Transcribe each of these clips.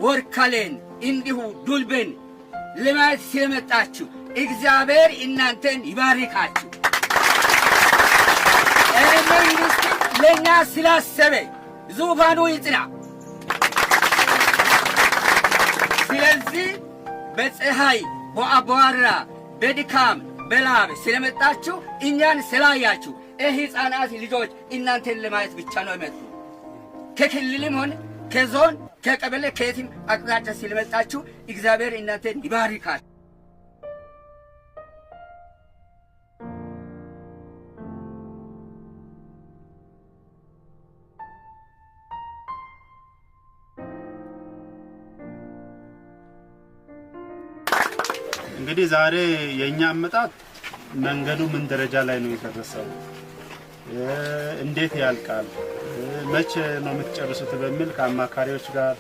ወርካሌን እንዲሁ ዱልቤን ለማየት ስለመጣችሁ እግዚአብሔር እናንተን ይባርካችሁ። መንግስት ለእኛ ስላሰበ ዙፋኑ ይጽና። ስለዚህ በፀሐይ፣ በአቧራ፣ በድካም፣ በላብ ስለመጣችሁ፣ እኛን ስላያችሁ፣ ሕፃናት ልጆች እናንተን ለማየት ብቻ ነው የመጡ። ከክልልም ሆነ ከዞን፣ ከቀበሌ፣ ከየትም አቅጣጫ ስለመጣችሁ እግዚአብሔር እናንተን ይባርካል። እንግዲህ ዛሬ የኛ አመጣጥ መንገዱ ምን ደረጃ ላይ ነው የደረሰው፣ እንዴት ያልቃል፣ መቼ ነው የምትጨርሱት በሚል ከአማካሪዎች ጋር፣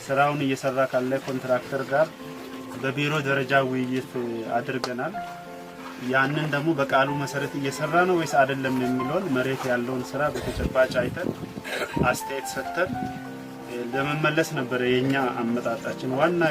ስራውን እየሰራ ካለ ኮንትራክተር ጋር በቢሮ ደረጃ ውይይት አድርገናል። ያንን ደግሞ በቃሉ መሰረት እየሰራ ነው ወይስ አይደለም የሚለውን መሬት ያለውን ስራ በተጨባጭ አይተን፣ አስተያየት ሰጥተን ለመመለስ ነበረ የኛ አመጣጣችን ዋና።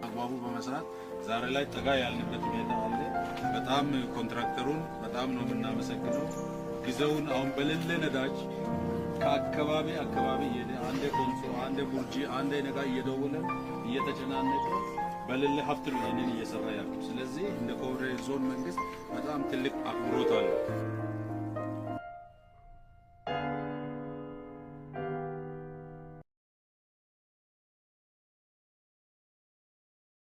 አግባቡ በመስራት ዛሬ ላይ ጠጋ ያልንበት ሁኔታ አለ። በጣም ኮንትራክተሩን በጣም ነው የምናመሰግነው። ጊዜውን አሁን በሌለ ነዳጅ ከአካባቢ አካባቢ እየሄደ፣ አንዴ ኮንሶ፣ አንዴ ቡርጂ፣ አንዴ ነጋ እየደወለ፣ እየተጨናነቀ፣ በሌለ ሀብት ነው ይህንን እየሰራ ያለው። ስለዚህ እንደ ኮሬ ዞን መንግስት በጣም ትልቅ አክብሮት አለው።